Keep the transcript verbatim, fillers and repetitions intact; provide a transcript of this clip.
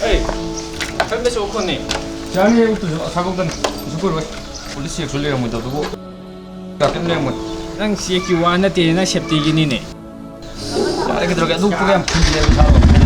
ꯑꯩ ꯈꯔ ꯃꯦꯠꯁ ꯎꯈꯣꯟꯅꯦ꯫ ꯌꯥꯅꯤ, ꯎꯠꯇꯨꯁꯨ ꯑꯁꯥꯒꯧꯗꯅꯤ꯫ ꯀꯩꯁꯨ ꯀꯨꯏꯔꯣꯏ꯫ ꯄꯨꯂꯤꯁ ꯆꯦꯛꯁꯨ ꯂꯩꯔꯝꯃꯣꯏꯗꯕꯗꯨꯕꯨ꯫ ꯀꯩꯝ ꯂꯩꯔꯝꯃꯣꯏ꯫ ꯅꯪ ꯆꯦꯛꯀꯤ ꯋꯥ ꯅꯠꯇꯦ, ꯅꯪ ꯁꯦꯞꯇꯤꯒꯤꯅꯤꯅꯦ꯫ ꯌꯥꯔꯦ, ꯀꯩꯗꯧꯔꯒꯦ? ꯑꯗꯨ ꯎꯞꯄꯒ ꯌꯥꯝ ꯐꯤꯡꯒꯜꯂꯦꯕ ꯏꯁꯥꯗꯣ꯫